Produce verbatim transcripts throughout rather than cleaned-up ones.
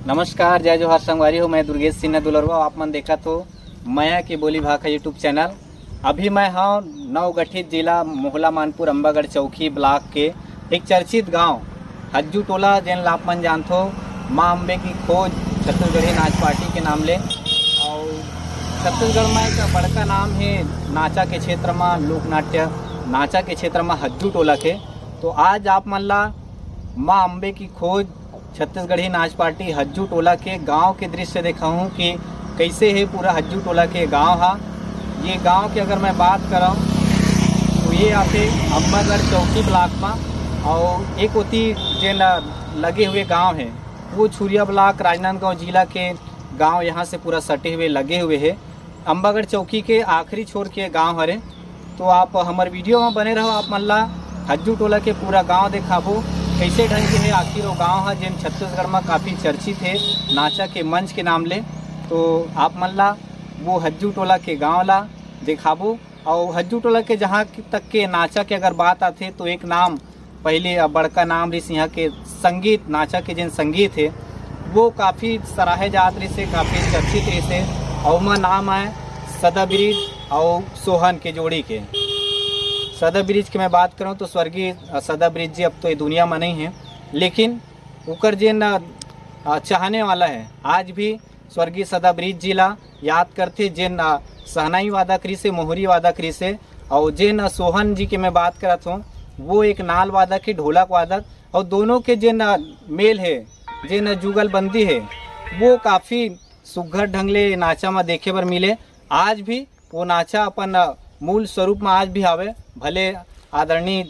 नमस्कार, जय जोहार संगवारी हो, मैं दुर्गेश सिन्हा दुलरवा, आप मन देखत हो मया के बोली भाखा YouTube चैनल। अभी मैं हव नवगठित जिला मोहला मानपुर अम्बागढ़ चौकी ब्लॉक के एक चर्चित गांव हज्जू टोला, जेन ला आप मन जानथो माँ अम्बे की खोज छत्तीसगढ़ी नाच पार्टी के नाम ले। और छत्तीसगढ़ में एक बड़का नाम है नाचा के क्षेत्र में, लोक नाट्य नाचा के क्षेत्र में हज्जू टोला के। तो आज आप मन ला माँ अम्बे की खोज छत्तीसगढ़ी नाच पार्टी हज्जू टोला के गांव के दृश्य देखाहूँ कि कैसे है पूरा हज्जू टोला के गांव हा। ये गांव के अगर मैं बात करव तो ये आथे अम्बागढ़ चौकी ब्लॉक में, और एक ओती जेन लगे हुए गांव है वो छुरिया ब्लॉक राजनांदगांव जिला के गांव यहाँ से पूरा सटे हुए लगे हुए है। अम्बागढ़ चौकी के आखिरी छोर के गांव हरे। तो आप हमर वीडियो में बने रहो, आप मन ला हज्जू टोला के पूरा गांव देखाबो, कैसे ढंग के है आखिर वो गांव है जेन छत्तीसगढ़ में काफी चर्चित है नाचा के मंच के नाम ले। तो आप मन ला वो हज्जू टोला के गांव ला देखाबो। और हज्जू टोला के जहाँ तक के नाचा के अगर बात आथे तो एक नाम पहले अब बड़का नाम रिहिस इहाँ के संगीत, नाचा के जेन संगीत हे वो काफ़ी सराहे जात रिहिस हे, काफ़ी चर्चित रिहिस हे। और ओमा नाम आए सदा ब्रिज और सोहन के जोड़ी के। सदा ब्रिज के मैं बात करूँ तो स्वर्गीय सदा ब्रिज जी अब तो ये दुनिया में नहीं है, लेकिन ओकर जेन चाहने वाला है आज भी स्वर्गीय सदा ब्रिज जी ला याद करथे, जेन शहनाई वादक रिहिस हे, मोहरी वादक रिहिस हे, और जेन सोहन जी के मैं बात करत हूँ वो एक नाल वादक है, ढोलक वादक, और दोनों के जेन मेल है, जेन जुगलबंदी है वो काफ़ी सुघर ढंग ले नाचा में देखे बर मिले। आज भी वो नाचा अपन मूल स्वरूप में आज भी आवे। भले आदरणीय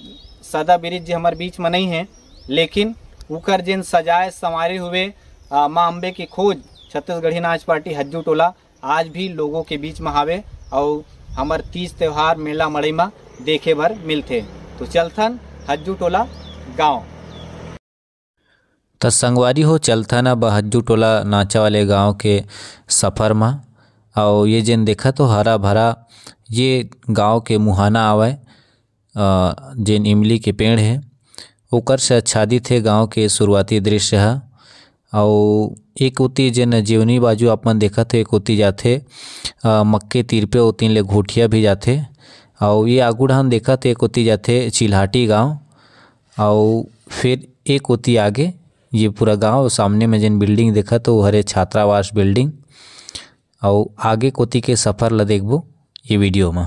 सदा ब्रिज जी हमारे बीच में नहीं है, लेकिन उकर जेन सजाए संवारे हुए माँ अम्बे की खोज छत्तीसगढ़ी नाच पार्टी हज्जू टोला आज भी लोगों के बीच में हावे और हमर तीज त्योहार मेला मड़ई में देखे बर मिलथे। तो चलथन हज्जू टोला गांव। त संगवारी हो, चलथन अब हज्जू टोला नाचा वाले गांव के सफर म। अउ ये जेन देखत हो हरा भरा, ये गांव के मुहाना आवय, अ, जेन इमली के पेड़ हे, ओकर से आच्छादित हे गांव के शुरुआती दृश्य ह। अउ एक ओती जेन जेवनी बाजू आप मन देखत हे, एक ओती जाथे, अ, मक्के तिरपे ओतिन ले घोटिया भी जाथे। अउ ये आगू डहन देखत हे, एक ओती जाथे चिल्हाटी गांव। अउ फिर एक ओती आगे ये पूरा गांव, सामने में जेन बिल्डिंग देखत हो, वो हरे छात्रावास बिल्डिंग। अउ आगे कोती के सफर ला देखबो ये वीडियो में।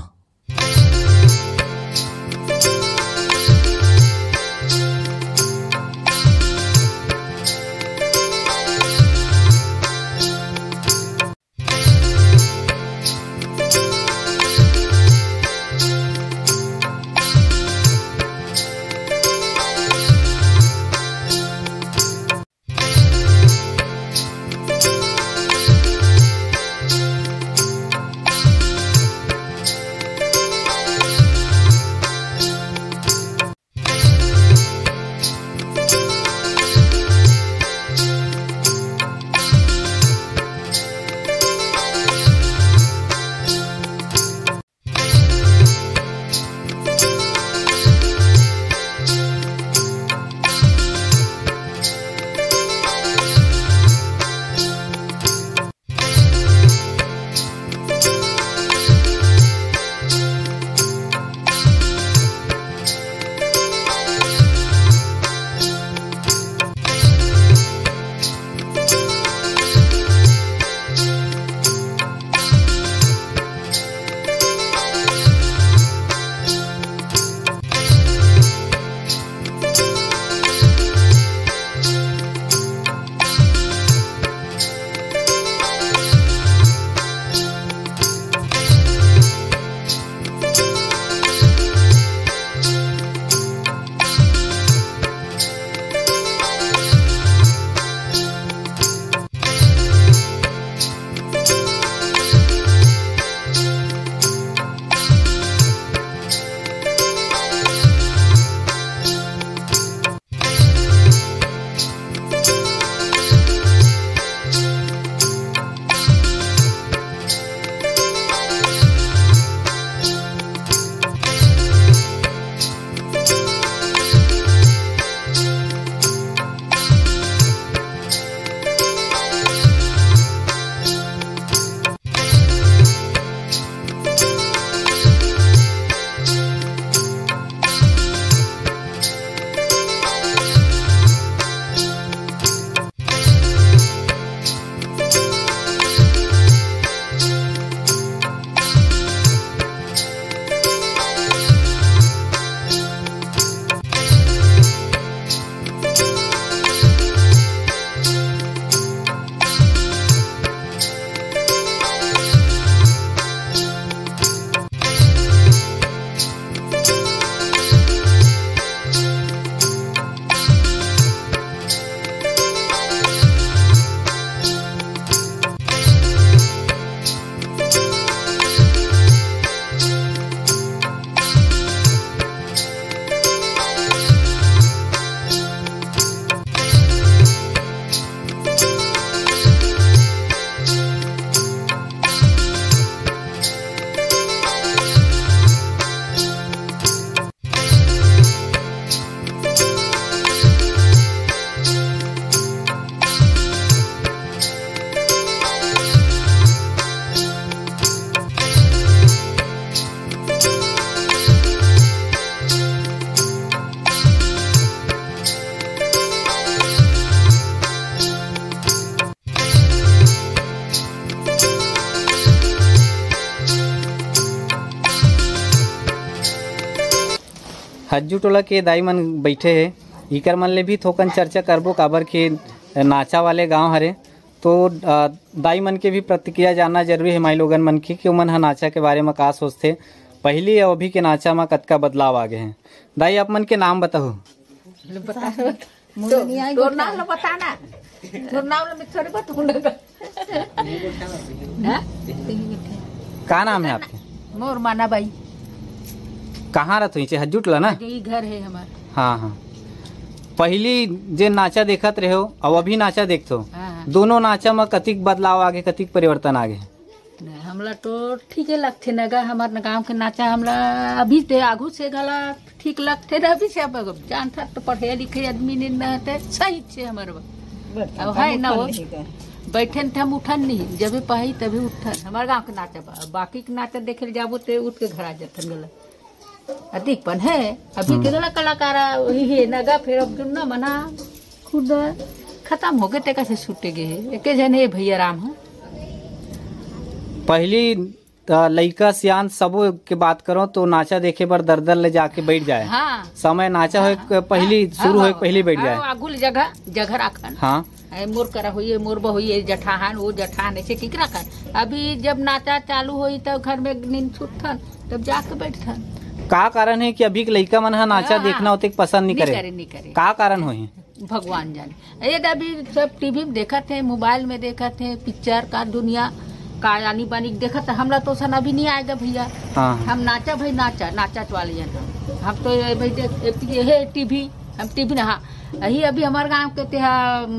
हज्जू टोला के दाई मन बैठे हे, इकर मन ले भी थोकन चर्चा करबो, काबर के नाचा वाले गांव हरे। तो, अ, दाई मन के भी प्रतिक्रिया जानना जरूरी हे, माई लोगन मन के, कि ओमन ह नाचा के बारे म का सोचथे, पहिली अउ अभी के नाचा म कतका बदलाव आ गे हे। दाई, आप मन के नाम बताहू। बता। मुझे तो नहीं आई तोर गुस्सा। नाम ला बताना। तोर नाम ला मैं थोड़ी बताऊंगा। हाँ? का नाम है आपके? मोर माना बाई। कहाँ रहत हो? इचे हज्जू टोला ना? यही घर है हमारा। हाँ, हाँ। पहली जे नाचा देखत रहे हो, अब अभी नाचा देखत हो, हाँ, हाँ। दोनों नाचा में कतिक बदलाव आगे, कतिक परिवर्तन आगे? नहीं, हमला तो ठीके लगथे न गा, हमर न गांव के नाचा हमला अभी ते आगू से घला ठीक लगथे न, अभी से अब जानथस तो पढ़े लिखे आदमी नहीं रहते, सही से हमर बर। बस, अब है हम ना वो। उठन नहीं गए। बैठन थे हम उठन नहीं, जब भी पाही तभी उठन। हमर गांव के नाचा बा, बाकी के नाचा देखे ले जाबो ते उठ के घर आ जाथन गला। अधिक पन है, अभी हम्म। के गला कलाकार वही है नगा, फिर अब जुन्ना मना खुद खत्म हो गए, ते कैसे छूटे गए है? एके जन है भैया राम है। पहली, अ, लइका सियान सबो के बात करो तो नाचा देखे बर दर दर ले जाके बैठ जाए। हाँ। समय नाचा होए हाँ। के पहली, हाँ, शुरू होए हाँ, के पहली बैठ हाँ, जाए। आगू ले जगह, जगह राखन। हाँ। ए, मोर करा होइए, मोर बा होइए, जठाहन, वो जठाहन, ऐसे किकरा कर। अभी जब नाचा चालू होई, तब घर में नींद छूटथन, तब जाके बैठथन। का कारण है कि अभी के लइका मन ह नाचा हाँ, देखना हाँ। ओतेक पसंद नहीं नहीं करे? करे, नहीं करे। का कारण होही? भगवान जाने। ये तो अभी सब टीवी में देखत हे, मोबाइल में देखत हे, पिक्चर का दुनिया का आनी बानी देखत हे। हमला तो सन अभी नहीं आएगा भैया। हाँ। हम नाचा भाई नाचा, नाचा वाले हैं हम। हम तो ये भाई देख, ये है टीवी, हम टीवी ना, हाँ। यही अभी हमारे गांव के ते हा,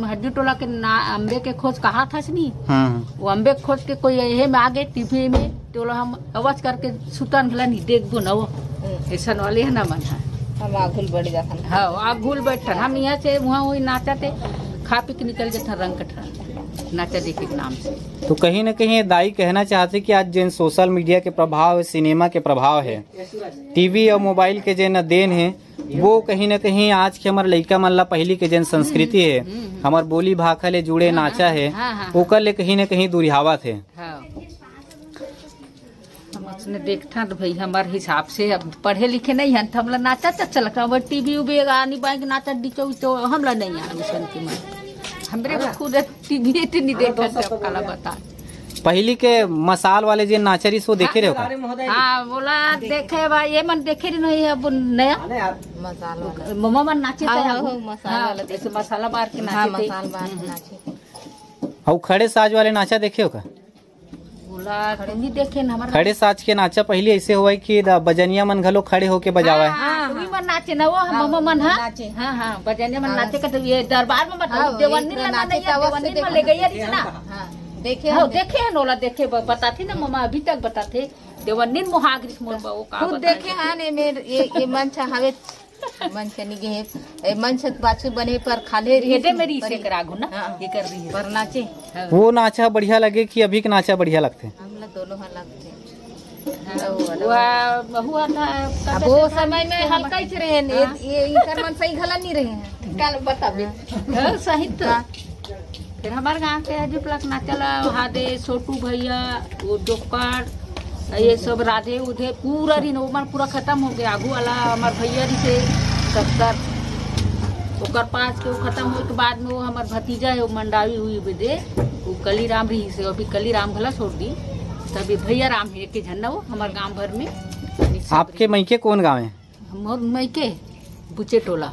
हज्जू टोला के ना, अम्बे के खोज कहा था नहीं? हम्म। वो अम्बे के खोज के कोई यही में आ गए टीवी में, तो बोला हम आवाज करके सुतन भला नहीं देखबो ना वो। हम्म। ऐसन वाले है ना मन है। हम आगुल बढ़ जाथन। हाँ, आगुल बैठन। हम यहाँ से वहाँ वही नाचा थे, खा पी के निकल जाथन रंग कटरा, नाचा देखे के नाम से। तो कहीं ना कहीं ये दाई कहना चाहते कि आज जेन सोशल मीडिया के प्रभाव है, सिनेमा के प्रभाव है, टीवी और मोबाइल के जेन देन है, वो कहीं ना कहीं आज के हमर लइका मन ला पहिली के जेन संस्कृति हे, हम्म, हम्म। हमर बोली भाखा ले जुड़े हाँ, नाचा हाँ, हे, हाँ, हाँ, ओकर ले कहीं ना कहीं दुरिहावत हे। हाँ। हम उसने देखथन तो भाई, हमर हिसाब से अब पढ़े लिखे नहीं हन, तो हमला नाचा अच्छा लगता। अब टीवी उवी आनी बाइक नाचा डिचो उचो हमला नहीं आनी सन के मन। हमरे में खुद टीवी तो नहीं देखा, सब काला बता। पहिली के मसाल वाले जे नाचा रहिस, वो देखे रहे हो का? हाँ, बोला देखे बा, ये मन देखे रहे नहीं, अब नया मसाल वाला। ममा मन नाचे हाँ, थे, हाँ, हाँ, हाँ, मसाल हाँ, वाला जैसे देखे। मसाला मार के हाँ, नाचे थे। मसाल मार के हम्म। नाचे। अउ खड़े साज वाले नाचा देखे हो का? बोला, तुम भी देखे ना, हमारा खड़े साज के नाचा पहिली ऐसे होवय कि द-, बजनिया मन घलो खड़े होके बजावय। हाँ, हाँ, तुम ही मन नाचे ना, वो हम हाँ, ममा मन, हाँ? नाचे। हाँ, हाँ, बजनिया मन हाँ। नाचे का तो ये दरबार में मत हाँ, देवन्नी एक ला नाचे नहीं, था, वो देवन्नी से में देखा। ले गई है ना। हाँ, देखे हाँ, हम। देखे हैं नोला, देखे ब-, बताती ना ममा, अभी तक बताते। देवन्नी मोहाग्रिस मोर बा, वो का खुद बताए? देखे हैं ने मेर, ये, ये मंच हवे, मंच के निगे हे, ए, मंच के पाछू बने पर खाले रही एदे मेरी इसे पर करा घुना, हाँ। ये कर रही है। पर नाचे। हाँ। वो नाचा बढ़िया लगे कि अभी के नाचा बढ़िया लगथे? हमला दोनों हा लगथे। हाँ, तो वो हुआ था, अब वो समय में हल्का ही रहे हैं, हाँ। ये, ये इनकर मन सही घला नहीं रहे हैं। कल बताबे। हाँ, सही तो। हाँ। फिर हमारे गांव के हज्जू टोला के नाचा ला, हादे, छोटू भैया, वो डोकर, ये सब राधे उधे पूरा दिन ओमन पूरा खत्म हो गया। आगू वाला हमार भैया जी से सत्तर, ओकर पास के वो खत्म होए के बाद में वो हमार भतीजा है, वो मंडावी हुई बदे, वो कलीराम रही से, अभी कलीराम भला छोड़ दी, तभी भैया राम है एक झन ना वो हमार गांव भर में। आपके मइके कौन गांव है? मोर मइके बुचे टोला।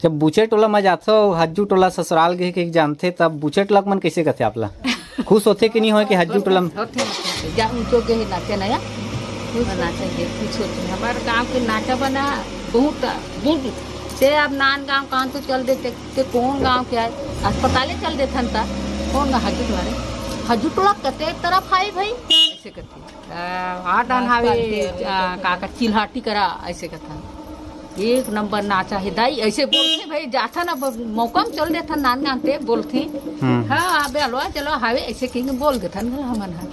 जब बुचे टोला म जाथो, हज्जू टोला ससुराल गे के जानथे, तब बुचे टोला के मन कैसे कथे आपला? खुश होथे कि नहीं होय कि हज्जू टोला म? होथे, होथे। जा ऊंचो गे हे नाचे नया, खुश नाचे गे, खुश होथे। हमार गांव के नाचा बना बहुत, बहुत। ते अब नान गांव कहां तो चल देते, ते कौन गांव के आए? अस्पताले चल देथन ता, कौन गांव हज्जू टोला रे? हज्जू टोला कते तरफ आए भाई? ऐसे कथे। आ, आठ आन हावे, आ, का, का, चिल्हाटी करा, ऐसे कथन। एक नंबर नाचा है दाई, ऐसे बोलथे भाई, जाथन अब मौका में चल देथन, नान नान ते बोलथे। हम्म। हाँ, अबे अलवा चलो हावे, ऐसे कहीं बोल देथन घला हमन हा।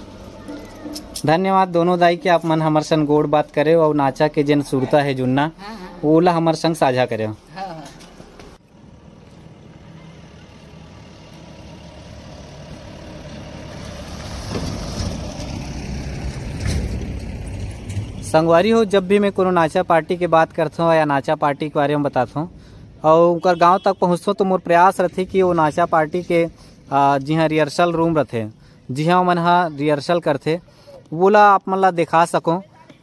धन्यवाद दोनों दाई के, आप मन हमर संग गोड़ बात करे और नाचा के जेन सुरता है जुन्ना, हाँ, हाँ। ओला हमर संग साझा करे। हाँ, हाँ। संगवारी हो, जब भी मैं कोनो नाचा पार्टी के बात करथों या नाचा पार्टी के बारे में बताथों और उनकर गांव तक पहुंचथों, तो मोर प्रयास रथे कि वो नाचा पार्टी के, आ, जिहां रिहर्सल रूम रथे, जिहां मन हा रिहर्सल करथे, वोला आप मन ला दिखा सकों।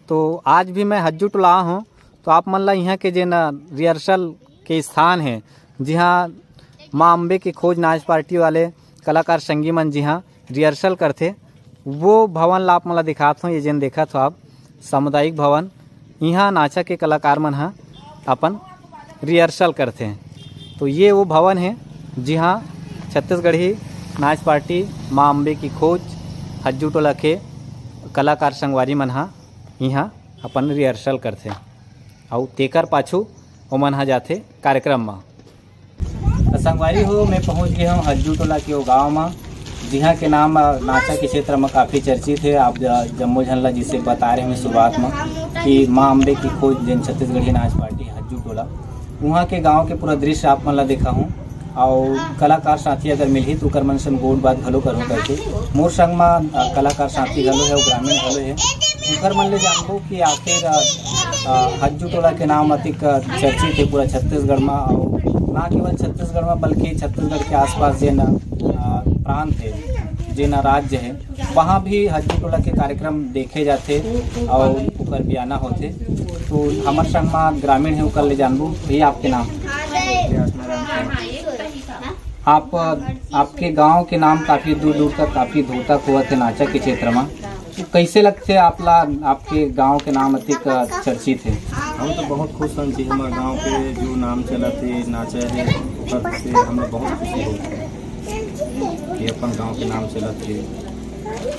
तो आज भी मैं हज्जू टोला हूँ, तो आप मन ला इहाँ के जेन रिहर्सल के स्थान हे, जिहाँ माँ अम्बे की खोज नाच पार्टी वाले कलाकार संगी मन जिहाँ रिहर्सल करथे, वो भवन ला आप मन ला दिखात हूँ। ये जेन देखत हो आप, सामुदायिक भवन, इहाँ नाचा के कलाकार मन ह अपन रिहर्सल करथे। तो ये वो भवन हे, जिहाँ छत्तीसगढ़ी नाच पार्टी माँ अम्बे की खोज हज्जू टोला के कलाकार संगवारी मन ह इहाँ अपन रिहर्सल करथे, अउ तेकर पाछू ओमन ह जाथे कार्यक्रम म। त संगवारी हो, मैं पहुँच गए हूँ हज्जू टोला के वो गाँव म, जिहाँ के नाम, अ, नाचा के क्षेत्र म काफ़ी चर्चित हे। आप ज-, जम्मो झन ला जिसे बता रहे हूँ शुरुआत म कि माँ अम्बे की खोज जन छत्तीसगढ़ी नाच पार्टी हज्जू टोला, उहाँ के गाँव के पूरा दृश्य आप मन ला देखा हूँ। अउ कलाकार साथी अगर मिलही तो ओकर मन से गोठ बात घलो करो करके। मोर संग म, अ, कलाकार साथी घलो हे, ग्रामीण घलो हे, ओकर मन ले जानबो कि आखिर, अ, अ, हज्जू टोला के नाम अतिक, अ, चर्चित हे पूरा छत्तीसगढ़ म, अउ ना केवल छत्तीसगढ़ म बल्कि छत्तीसगढ़ के आसपास जेन, अ, प्रांत हे, जेन राज्य हे, वहाँ भी हज्जू टोला के कार्यक्रम देखे जाथे अउ ओकर बियाना होथे। तो हमर संग म ग्रामीण हे, ओकर ले जानबो। भैया, आपके नाम? आप, आपके गांव के नाम काफी दूर दूर तक काफी धोतक होवत हे नाचा के क्षेत्र म। तो कैसे लगथे आप ला, आपके गांव के नाम अतिक चर्चित हे? हम तो बहुत खुश हन जी, हमर गांव के जो नाम चलत हे, नाचा हे, ओकर से हम लोग बहुत खुशी होत हे कि अपन गांव के नाम चलत हे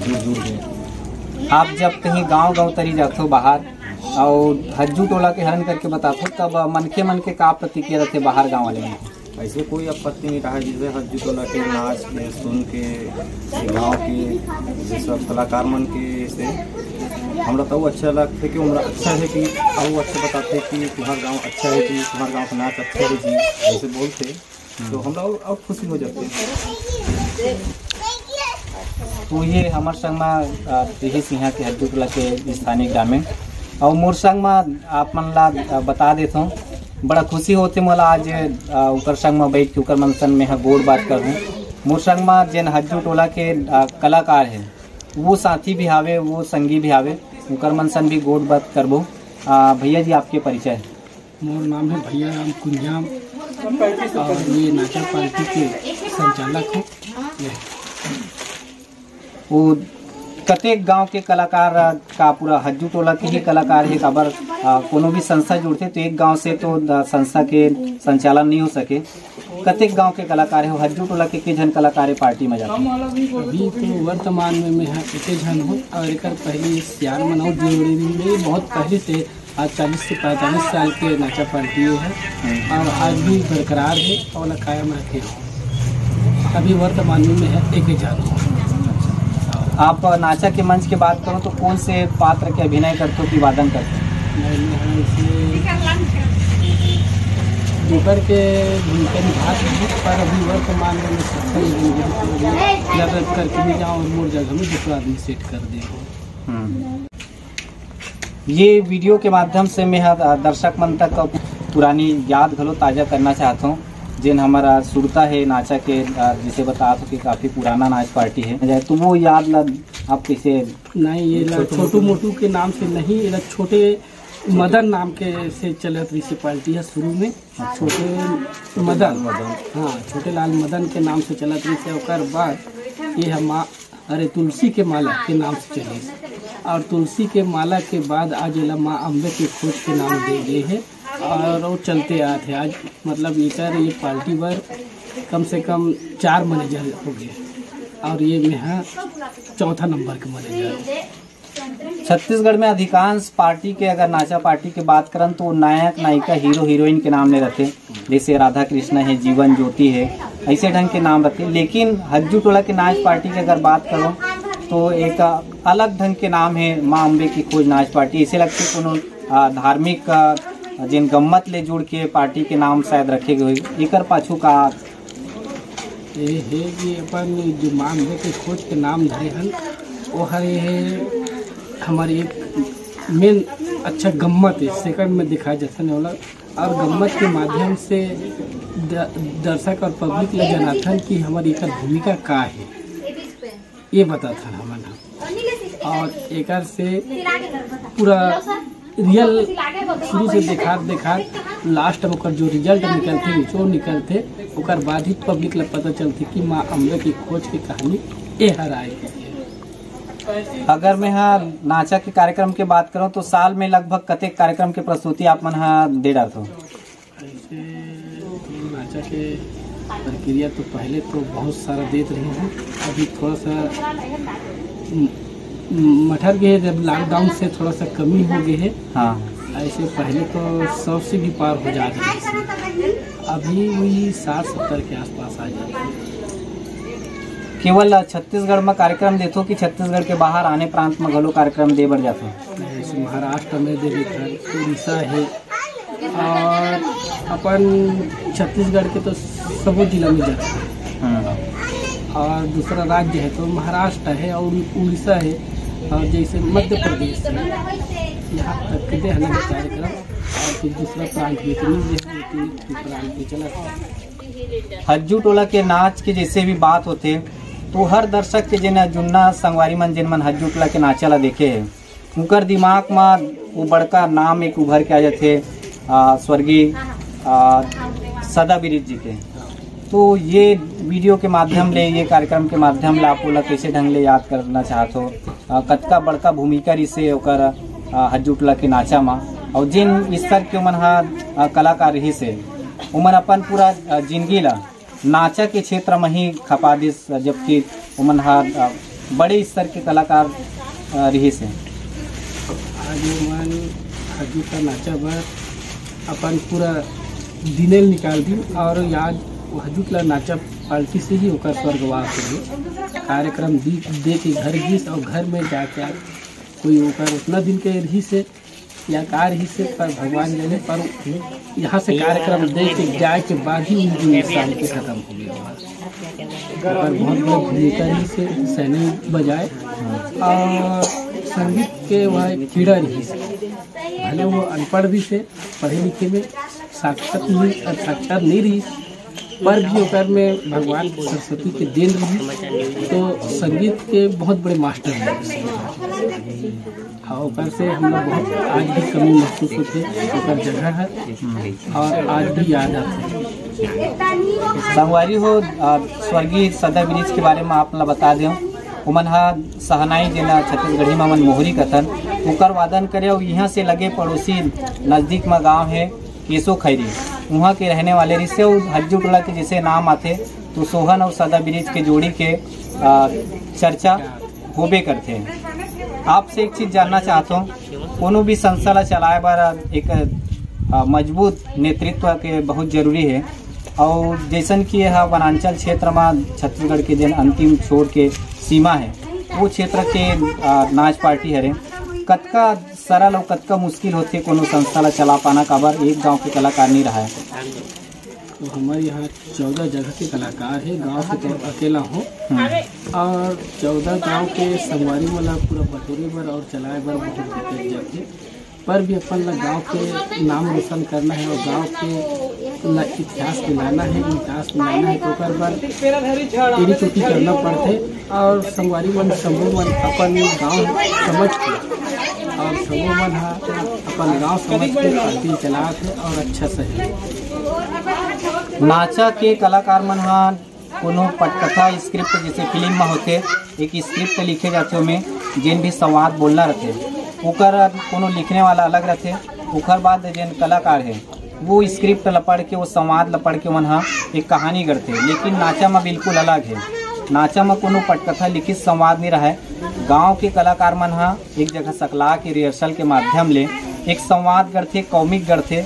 दूर दूर में। आप जब कहीं गांव गांव तरी जाथो बाहर, अउ हज्जू टोला के हरन करके बताथो, तब मनखे मन के का प्रतिक्रिया रथे बाहर गांव वाले मन के? ऐसे कोई आपत्ति नहीं रहा, जैसे हज्जू टोला के नाच के सुन के, ये गाँव के, ये सब कलाकार मन के से हमरा तो अच्छा लगथे कि हमरा अच्छा हे कि अउ अच्छा बताथे कि तुम्हार गाँव अच्छा हे जी, तुम्हार गाँव के नाच अच्छा हे जी, ऐसे बोलथे। तो हमरा और, और खुशी हो जाथे। तो ये हमर संग म, अ, रिहिस इहाँ के हज्जू टोला के स्थानीय ग्रामीण। अउ मोर संग म आप मन ला, अ, बता देथों, बड़ा खुशी होथे मोला आज, अ, उकर संग म बैठ के उकर मन सन में ह गोठ बात करहूँ। मोर संग म जेन हज्जू टोला के, अ, कलाकार हे, वो साथी भी हावे, वो संगी भी हावे, उकर मन सन भी गोठ बात करबो। अ, भैया जी, आपके परिचय? मोर नाम है भैया राम कुंजाम और ये नाचा पार्टी के संचालक हूँ। वो कतेक गांव के कलाकार, अ, का पूरा हज्जू टोला के ही कलाकार हे? काबर, अ, कोनो भी संस्था जुड़थे तो एक गांव से तो, अ, संस्था के संचालन नहीं हो सके। कतेक गांव के कलाकार हे? हज्जू टोला के के झन कलाकार हे पार्टी में जाथे? अभी तो वर्तमान में मैं ह एके झन हूँ और एकर पहले सियान मनोज जी जोड़ी में बहुत पहले से आज चालीस से पैंतालीस साल के नाचा पार्टी है और आज भी बरकरार है और कायम रखे। अभी वर्तमान में है एक ही जान। आप नाचा के मंच के बात करो तो कौन से पात्र के अभिनय करते हो कि वादन करते हो? मैं यहाँ इसे दोपहर के भूमिका निभा रहे हैं, पर अभी वर्तमान में मैं सफल नहीं हूँ। ज़्यादा करके नहीं जाऊँ और मोर जगह में दूसरा आदमी सेट कर दे। हम्म। ये वीडियो के माध्यम से मैं ह-, दर्शक मन तक पुरानी याद घलो ताजा करना चाहत हूँ, जेन हमारा सुरता है नाचा के, अ, जिसे बता सके काफी पुराना नाच पार्टी है, तो वो याद ला आप कैसे? नहीं, ये ला छोटू मोटू के नाम से नहीं, ये ला छोटे मदन नाम के से चलत रही से पार्टी है शुरू में। छोटे मदन, हाँ, छोटे लाल मदन के नाम से चलत रही से। ओकर बाद ये हम अरे तुलसी के माला के नाम से चलिस और तुलसी के माला के बाद आज एला माँ अम्बे के खोज के नाम दे गए है और वो चलते आत है। आज मतलब एकर ये पार्टी बर कम से कम चार मैनेजर हो गए और ये में है चौथा नंबर के मैनेजर। छत्तीसगढ़ में अधिकांश पार्टी के अगर नाचा पार्टी के बात करन तो नायक नायिका हीरो हीरोइन के नाम ले रथे। जैसे राधा कृष्ण है, जीवन ज्योति है, ऐसे ढंग के नाम रखे। लेकिन हज्जू टोला के नाच पार्टी के अगर बात करो तो एक अलग ढंग के नाम है माँ अम्बे की खोज नाच पार्टी। ऐसे लगते कोनो, आ, धार्मिक, आ, जिन गम्मत ले जुड़ के पार्टी के नाम शायद रखे गए होही। एकर पाछू का? ये है कि अपन जो माँ अम्बे की खोज के नाम धरे हन, वो हर ये है हमारे एक मेन अच्छा गम्मत है, सेकंड में दिखाए जाथन ओला, और गम्मत के माध्यम से द-, दर्शक और पब्लिक ला जनाथन कि हमर एकर भूमिका का है, ये बताथन हमन ह। और एकर से पूरा रियल शुरू से देखात देखात लास्ट में ओकर जो रिजल्ट निकलथे, निचोड़ निकलथे, ओकर बाद ही पब्लिक ला पता चलथे कि माँ अमला की खोज की कहानी ए हर आए। अगर मैं हा नाचा के कार्यक्रम के बात करूँ तो साल में लगभग कतेक कार्यक्रम के प्रस्तुति आप मन हा दे डारथो? ऐसे नाचा के प्रक्रिया तो पहले तो बहुत सारा देत रही हूँ, अभी थोड़ा सा म-, म-, मठर गए, जब लॉकडाउन से थोड़ा सा कमी हो गई है। हाँ। ऐसे पहले तो सौ से भी पार हो जाते थे, अभी वही साठ सत्तर के आसपास आ जाते हैं। केवल छत्तीसगढ़ में कार्यक्रम देथो कि छत्तीसगढ़ के बाहर आने प्रांत में घलो कार्यक्रम दे बर जाथो? जैसे महाराष्ट्र में दे देथन, उड़ीसा है, और अपन छत्तीसगढ़ के तो सबो जिला में जाथे। हम्म। और दूसरा राज्य है तो महाराष्ट्र है और उड़ीसा है, और जैसे मध्य प्रदेश है, यहाँ तक के देहना में कार्यक्रम, और फिर दूसरा प्रांत में तो नहीं देहना, लेकिन प्रांत में चला था। हज्जू टोला के नाच के जैसे भी बात होथे, तो हर दर्शक के जेन जुन्ना संगवारी मन, जेन मन हज्जू टोला के नाचा ला देखे हे, उनकर दिमाग म वो बड़का नाम एक उभर के आ जाथे, आ, स्वर्गीय, आ, सदा बिरिज जी के। तो ये वीडियो के माध्यम ले, ये कार्यक्रम के माध्यम ले आप ओला कैसे ढंग ले याद करना चाहत हो? आ, कतका बड़का भूमिका रिहिसे ओकर, आ, हज्जू टोला के नाचा म, और जिन स्तर के ओमन ह, आ, कलाकार रिहिसे, ओमन अपन पूरा, आ, जिंदगी ला नाचा के क्षेत्र म ही खपा दिस, जबकि ओमन ह, अ, बड़े स्तर के कलाकार, अ, रिहिस हे। आज ओमन हजूत ला नाचा बर अपन पूरा दिने ल निकाल दिन, और आज वो हजूत ला नाचा पार्टी से ही ओकर स्वर्गवास हो। कार्यक्रम दी-, दे के घर गिस और घर में जाके आज कोई ओकर उतना दिन के रिहिस हे, या का रहिस हे, पर भगवान जाने, पर यहाँ से कार्यक्रम देख के जाए के बाद ही उन दो साल के खत्म हो गए। ओकर बहुत बड़ा भूमिका रहिस हे, सैनी बजाए और संगीत के वह एक कीड़ा रहिस हे। भले वो अनपढ़ भी थे, पढ़े लिखे में साक्षात नहीं, साक्षात नहीं रहिस, पर भी ओकर में भगवान सरस्वती के देन रही, तो संगीत के बहुत बड़े मास्टर रहे। हाँ, ओकर से हम लोग बहुत आज भी कमी महसूस होथे, ओकर जगह है और आज भी याद आथे। संगवारी हो, अ, स्वर्गीय सदा बिरिज के बारे में आप ला बता दें, ओमन हा सहनाई, जेला छत्तीसगढ़ी में हमन मोहरी कथन, ओकर वादन करे। और यहाँ से लगे पड़ोसी नजदीक में गांव है केसो खैरी, वहाँ के रहने वाले रिहिस हे। और हज्जू टोला के जैसे नाम आथे, तो सोहन और सदा बिरिज के जोड़ी के, अ, चर्चा होबे करथे। आपसे एक चीज जानना चाहत हूँ, कोनो भी संस्था ला चलाए बर एक, अ, मजबूत नेतृत्व के बहुत जरूरी है। और जैसन कि यह वनांचल क्षेत्र में छत्तीसगढ़ के जेन अंतिम छोर के सीमा है, वो क्षेत्र के, अ, नाच पार्टी हरे, कतका सरल और कतका मुश्किल होथे कोनो संस्था ला चला पाना, काबर एक गांव के कलाकार नहीं रहा है। तो हमारे यहाँ चौदह जगह के कलाकार है, गांव के तो अकेला हो। हम्म। और चौदह गांव के संगवारी मन ला पूरा बटोरे बर और चलाए बर बहुत दिक्कत जाथे, पर भी अपन ला गांव के नाम रोशन करना है और गांव के ला इतिहास मिलाना है, इतिहास मिलाना है, तो ओकर बर एड़ी चोटी करना पड़थे। और संगवारी मन समूह मन अपन गांव समझ के और समूह मन हा अपन गांव समझ के पार्टी चलात हे और अच्छा सहयोग। नाचा के कलाकार मन हा कोनो पटकथा स्क्रिप्ट जैसे फिल्म में होथे, एक स्क्रिप्ट लिखे जाथे, ओमे जेन भी संवाद बोलना रहथे, ओकर कोनो लिखने वाला अलग रहथे, ओकर बाद जेन कलाकार है वो स्क्रिप्ट ला पढ़ के, वो संवाद ला पढ़ के ओमन हा एक कहानी गढ़थे। लेकिन नाचा म बिल्कुल अलग है। नाचा म कोनो पटकथा लिखित संवाद नहीं रहे। गांव के कलाकार मन हा एक जगह सकला के रिहर्सल के माध्यम ले एक संवाद गढ़थे, कॉमिक गढ़थे,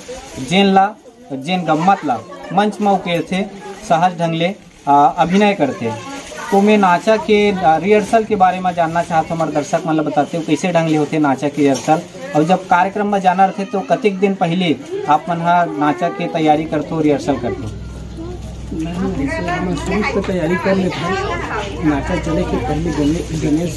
जेन ला, जेन गम्मत ला मंच म उकेरथे, सहज ढंग ले, आ, अभिनय करथे। तो मैं नाचा के, आ, रिहर्सल के बारे में जानना चाहत हूँ, हमर दर्शक मन ला बताते हो कैसे ढंग ले होथे नाचा के रिहर्सल, और जब कार्यक्रम में जाना रहथे तो कतेक दिन पहले आप मन हा नाचा के तैयारी करथो, रिहर्सल करथो? नहीं, जैसे हमन शुरू से तैयारी कर लेथन, नाचा चले के पहले गणे-, गणेश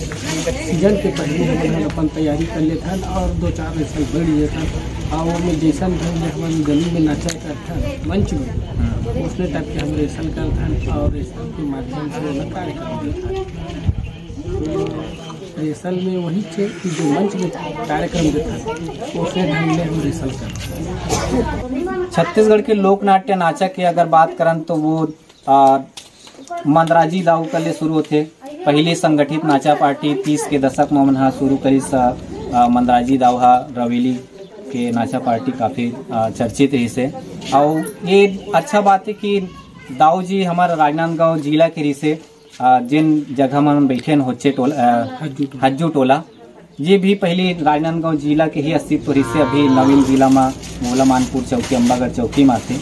सीजन के पहले हमन ह अपन तैयारी कर लेथन और दो चार रिहर्सल बढ़ लेथन और ओमे जैसन भी हमन गली में नाचा करथन मंच में, उसने टाइप के हम रिहर्सल करथन और रिहर्सल के माध्यम से ओला कार्यक्रम देथन। तो रिहर्सल में वही छे कि जो मंच में कार्यक्रम देथन, उसने ढंग ले हम रिहर्सल करथन। छत्तीसगढ़ के लोक नाट्य नाचा के अगर बात करन तो वो आ, मंदराजी दाऊ कर ले शुरू होथे। पहली संगठित नाचा पार्टी तीस के दशक में मन ह शुरू करिस। आ, आ, मंदराजी दाऊ ह रवेली के नाचा पार्टी काफी आ, चर्चित रहिस हे। और ये अच्छा बात है कि दाऊ जी हमारे राजनांदगांव जिला के रहिस हे, आ, जिन जगह मन बैठे न होचे टोला, आ, हज्जू टोला। हज्जू टोला, ये भी पहली राजनांदगांव जिला के ही अस्तित्व रहिस हे। अभी नवीन जिला में भोला मानपुर चौकी, अम्बागढ़ चौकी में आथे,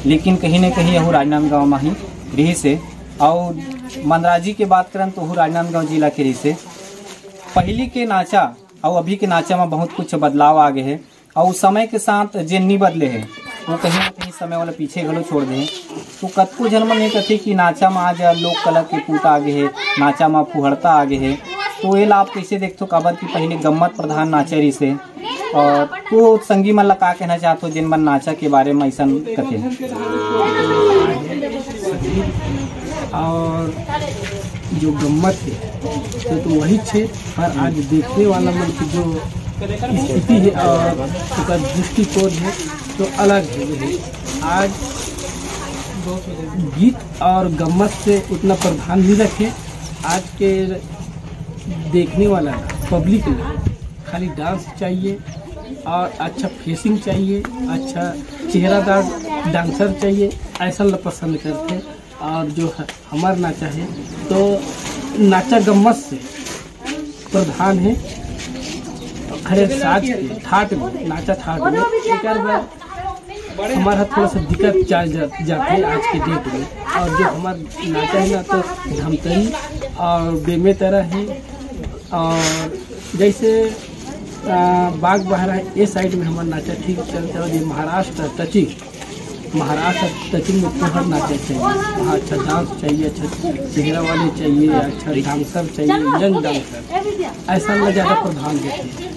लेकिन कहीं ना कहीं यहू राजनांदगांव में ही रहिस हे। और मंदराजी के बात करन तो ओहू राजनांदगांव जिला के रहिस हे। पहली के नाचा और अभी के नाचा में बहुत कुछ बदलाव आ गए हे। और समय के साथ जे नी बदले हे, वो कहीं ना कहीं समय वाला पीछे घलो छोड़ दे हे। तो कतको झन मन ये कथे कि नाचा में आज लोक कला के पूत आ गए हे, नाचा में फुहड़ता आ गए हे। तो ये ला आप कैसे देखथो, काबर कि पहले गम्मत प्रधान नाचा रहिस हे। और तो संगी मन ला का कहना चाहत हो, जिन मन नाचा के बारे में ऐसा कथे? और जो गम्मत है, तो, तो वही छे, पर आज देखने वाला मन की जो स्थिति है और उसका दृष्टिकोण है, तो अलग है। आज गीत और गम्मत से उतना प्रधान नहीं रखे। आज के देखने वाला पब्लिक में खाली डांस चाहिए और अच्छा फेसिंग चाहिए, अच्छा चेहरादार डांसर चाहिए, ऐसा ला पसंद करते। और जो ह-, हमार नाचा है, तो नाचा गम्मत से प्रधान है। खड़े साज के ठाट में, नाचा ठाट में, एकर बर हमारा थोड़ा सा दिक्कत चल जा, जाते आज के डेट में। और जो हमार नाचा है ना, तो धमतरी और बेमेतरा है। और जैसे आ, बाग बहरा, ये साइड में हमार नाचा ठीक चलता है। और ये महाराष्ट्र टचिंग, महाराष्ट्र टचिंग में फुहड़ नाचा चाहिए, वहाँ अच्छा डांस चाहिए, अच्छा चेहरा वाले चाहिए, अच्छा डांसर चाहिए, यंग डांसर, ऐसा में ज़्यादा प्रधान देते हैं।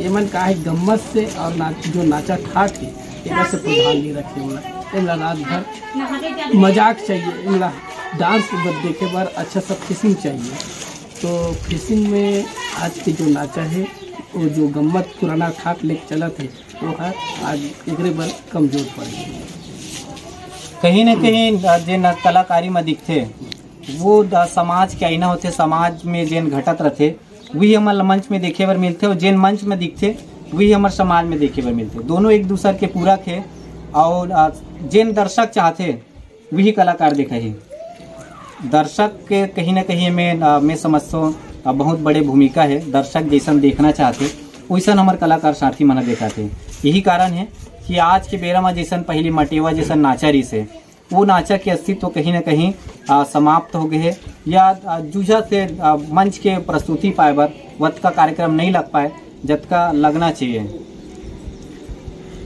ये मन का है, गम्मत से और नाच, जो नाचा ठाट है, एक से प्रधान नहीं रखे वाला। इनला रात भर मजाक चाहिए, इनला डांस देखे बर अच्छा सा फेसिंग चाहिए। तो फेसिंग में आज के जो नाचा है, वो जो गम्मत पुराना ठाट लेके चलत है, वो हर आज एकरे बर कमजोर पड़ गई। कहीं ना कहीं, अ, जेन कलाकारी में दिखथे, वो द-, समाज के आईना होथे। समाज में जेन घटत रथे, वही हमर मंच में देखे बर मिलथे, और जेन मंच में दिखथे, वही हमर समाज में देखे बर मिलथे। दोनों एक दूसर के पूरक हे, और, अ, जेन दर्शक चाहथे, वही कलाकार दिखाही। दर्शक के कहीं ना कहीं में, अ, मैं समझथों, अ, बहुत बड़े भूमिका है। दर्शक जैसन देखना चाहते, वैसन हमर कलाकार साथी मन देखाथे। यही कारण है कि आज के बेरा में जैसन पहली मटेवा जैसन नाचा रहिस हे, वो नाचा के अस्तित्व कहीं ना कहीं, अ, समाप्त हो गए है, या, अ, जूझा से, अ, मंच के प्रस्तुति पाए बर वतका कार्यक्रम नहीं लग पाए। जतका लगना चाहिए।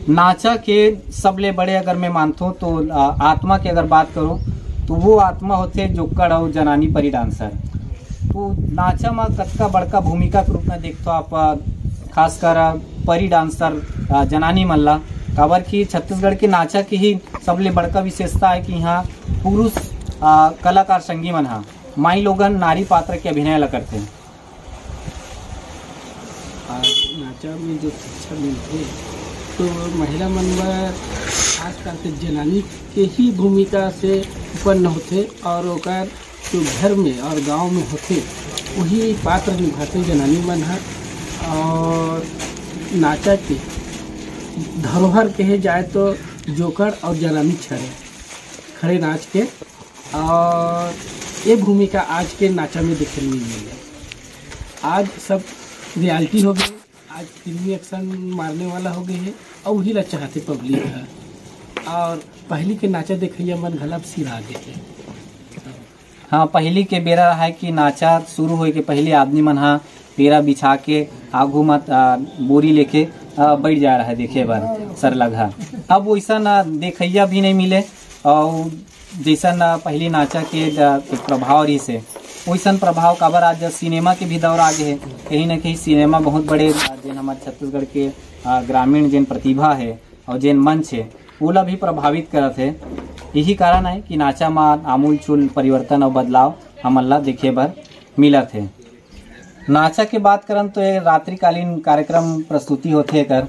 नाचा के सबले बड़े अगर मैं मानथों तो, आ, आत्मा के अगर बात करूँ तो वो आत्मा होथे जोक्कड़ अउ जनानी परी डांसर। तो नाचा म कतका बड़का भूमिका के रूप में देखथो आप, आ, खासकर, आ, परी डांसर, आ, जनानी मन ला, काबर कि छत्तीसगढ़ के नाचा के ही सबले बड़का विशेषता है कि यहाँ पुरुष, आ, कलाकार संगी मन हा माई लोगन नारी पात्र के अभिनय ला करथे। आज नाचा में जो शिक्षा मिलथे, तो महिला मन बर खास करके जनानी के ही भूमिका से उत्पन्न होथे और ओकर जो घर में और गांव में होथे, वही पात्र निभाथे जनानी मन ह। और नाचा के धरोहर कहे जाए तो जोकड़ और जनानी छड़े, खड़े नाच के। और ये भूमिका आज के नाचा में देखे नहीं मिले। आज सब रियलिटी हो गए, आज फिल्मी एक्शन मारने वाला हो गए है और वही ला चाहते पब्लिक है। और पहली के नाचा देखैया मन घला सिरा गए है। हाँ, पहली के बेरा है कि नाचा शुरू होए के पहले आदमी मन हा पेरा बिछा के आगू म, आ, बोरी लेके, आ, बैठ जा रहा है देखे बर सरलग हा। अब वैसा ना देखैया भी नहीं मिले और जैसन, अ, पहली नाचा के ज-, एक प्रभाव रहिस हे, वैसन प्रभाव काबर आज सिनेमा के भी दौर आ गए हे। कहीं ना कहीं सिनेमा बहुत बड़े, अ, जेन हमारे छत्तीसगढ़ के, अ, ग्रामीण जेन प्रतिभा हे और जेन मंच हे, ओला भी प्रभावित करत हे। यही कारण है कि नाचा मा आमूल चूल परिवर्तन और बदलाव हमन ला देखे बर मिलत हे। नाचा के बात करन तो ये रात्रिकालीन कार्यक्रम प्रस्तुति होथे, एकर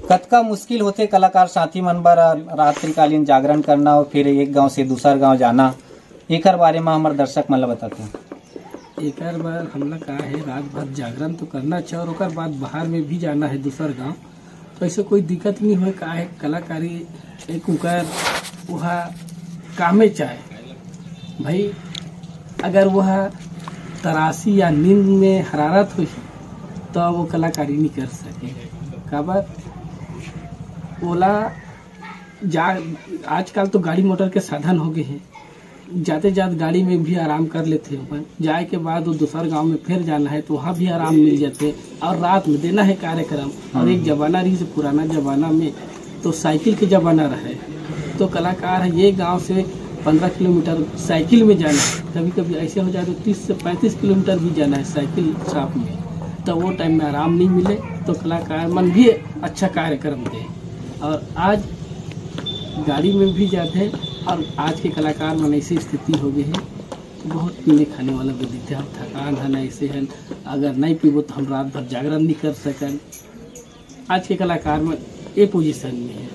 कतका मुश्किल होथे कलाकार साथी मन बर रात्रिकालीन जागरण करना और फिर एक गांव से दूसर गांव जाना, एकर बारे में हमर दर्शक मन ला बताते हैं। एकर बर हमला का है, रात भर जागरण तो करना अच्छा और ओकर बाद बाहर में भी जाना है दूसर गांव। तो ऐसे कोई दिक्कत नहीं होय, का है कलाकारी एक उकर वह कामे चाहे भाई, अगर वह तरासी या नींद में हरारत होही तो वो कलाकारी नहीं कर सके। काबर ओला जा, आजकल तो गाड़ी मोटर के साधन हो गए हैं, जाते जात गाड़ी में भी आराम कर लेते हैं अपन। जाए के बाद वो दूसर गांव में फिर जाना है तो वहाँ भी आराम मिल जाते हैं। और रात में देना है कार्यक्रम। और एक जमाना रही से पुराना जमाना में तो साइकिल के जमाना रहे, तो कलाकार है ये गांव से पंद्रह किलोमीटर साइकिल में जाना है। कभी कभी ऐसे हो जाए तो तीस से पैंतीस किलोमीटर भी जाना है साइकिल शॉप में, तो वो टाइम में आराम नहीं मिले, तो कलाकार मन भी अच्छा कार्यक्रम दे। और आज गाड़ी में भी जाते हैं और आज के कलाकार मन ऐसी स्थिति हो गई है, बहुत पीने खाने वाला भी दिखते हैं। हम थकान है ना, ऐसे है, अगर नहीं पीबो तो हम रात भर जागरण नहीं कर सकन। आज के कलाकार मन ये पोजीशन में है।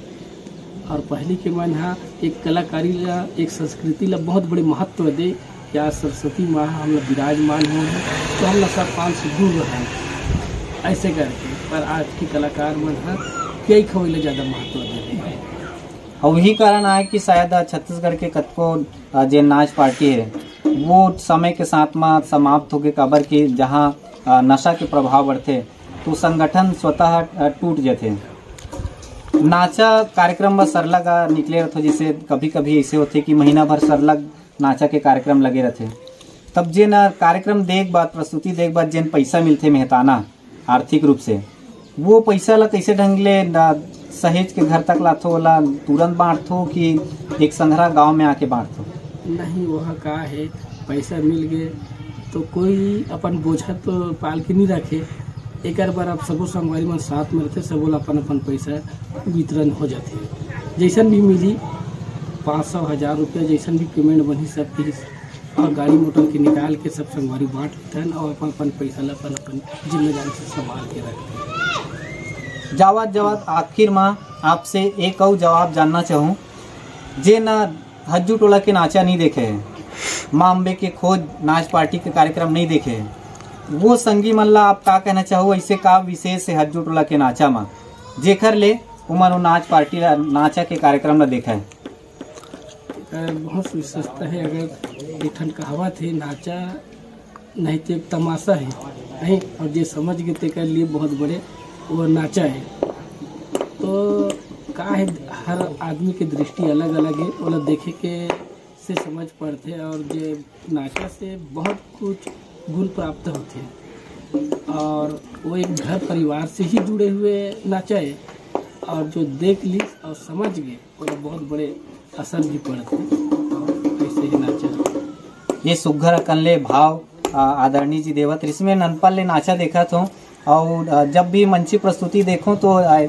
और पहली के मन हा एक कलाकारी ला, एक संस्कृति ला बहुत बड़े महत्व दे कि आज सरस्वती माँ हम लोग विराजमान हो हैं, तो हम नशा पान से दूर रहें, ऐसे करके। पर आज के कलाकार मन हा यही खवई ला ज़्यादा महत्व दे रहे हैं। और यही कारण आए कि शायद आज छत्तीसगढ़ के कतको, अ, जे नाच पार्टी है, वो समय के साथ में समाप्त हो गए, काबर कि जहाँ, अ, नशा के प्रभाव बढ़ते, तो संगठन स्वतः, अ, टूट जाते। नाचा कार्यक्रम में सरलग, अ, निकले रहते, जैसे कभी-कभी ऐसे होते कि महीना भर सरलग नाचा के कार्यक्रम लगे रहते। तब जे न कार्यक्रम देख बाद, प्रस्तुति देख बाद जेन पैसा मिलते मेहताना, आर्थिक रूप से, वो पैसा ला कैसे ढंग ले ना सहेज के घर तक लाथो, ओला तुरंत बांटथो कि एक संघरा गांव में आके बांटथो? नहीं, वह का है, पैसा मिल गए तो कोई अपन बोझा तो पाल के नहीं रखे। एकर बर अब सबो संगवारी मन साथ में रहते, सबो ला अपन अपन पैसा वितरण हो जाते। जैसन भी मिली, पाँच सौ, हज़ार रुपया, जैसन भी पेमेंट बनी, सब की और गाड़ी मोटर के निकाल के सब संगवारी बांट लेथन और अपन अपन पैसा ला अपन अपन जिम्मेदारी से संभाल के रखथन। जावत जावत आखिर मा आपसे एक अउ जवाब जानना चाहूँ, जे ना हज्जू टोला के नाचा नहीं देखे है, माँ अम्बे के खोज नाच पार्टी के कार्यक्रम नहीं देखे है, वो संगी मन ला आप का कहना चाहो? ऐसे का विशेष है हज्जू टोला के नाचा मा, जेखर ले उमन वो नाच पार्टी ला, नाचा के कार्यक्रम ला देखा है? अ, बहुत विशेषता है। अगर एक ठन कहावत है, नाचा नहीं तो एक तमाशा है, नहीं, और जे समझ गए तेकर लिए बहुत बड़े वो नाचा है। तो का है, हर आदमी के दृष्टि अलग अलग है, ओला देखे के से समझ पड़ते, और जे नाचा से बहुत कुछ गुण प्राप्त होते हैं, और वो एक घर परिवार से ही जुड़े हुए नाचा है, और जो देख ली और समझ गए, ओला बहुत बड़े असर भी पड़त हे। ऐसे ही नाचा। ये सुग्घर अकन ले भाव, आ, आदरणीय जी देवत रिहिस। मैं ननपन ले नाचा देखत हों, और, आ, जब भी मंची प्रस्तुति देखों तो, आ,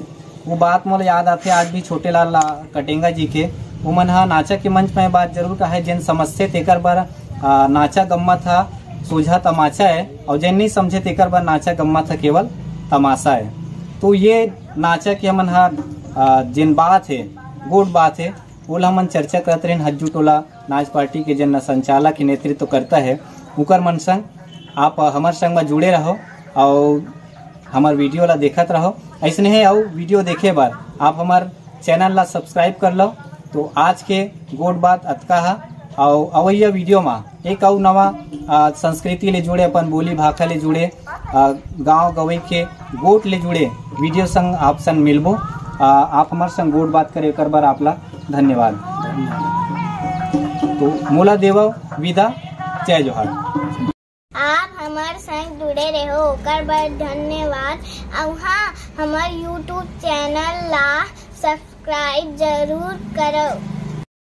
वो बात मोला याद आथे आज भी, छोटे लाल ला-, कटेंगा जी के। उमन हा नाचा के मंच में बात जरूर कहे, जेन समझथे तेकर बर, आ, नाचा गम्मत हा सोझा तमाचा है, और जेन नहीं समझे तेकर बर नाचा गम्मत हा केवल तमाशा है। तो ये नाचा के हमन हा, आ, जेन बात है, गोठ बात है, ओला हमन चर्चा करत रहेन हज्जू टोला नाच पार्टी के जेन संचालक हे, नेतृत्व करता है, उकर मन संग आप हमर संग म जुड़े रहो और हमर वीडियो ला देखत रहो। ऐसने है अउ वीडियो देखे बर आप हमर चैनल ला सब्सक्राइब कर लो। तो आज के गोठ बात अतका हा, अउ अवइया वीडियो मा एक अउ नवा, आ, संस्कृति ले जुड़े, अपन बोली भाखा ले जुड़े, आ, गांव गवई के गोठ ले जुड़े वीडियो संग आप संग मिलबो। आ, आप हमर संग गोठ बात करे, एकर बर आप ला धन्यवाद। तो मोला देवव विदा, जय जोहार। आप हमर संग जुड़े रहो, ओकर बर धन्यवाद। अउ हाँ, हमर YouTube चैनल ला सब्सक्राइब जरूर करव।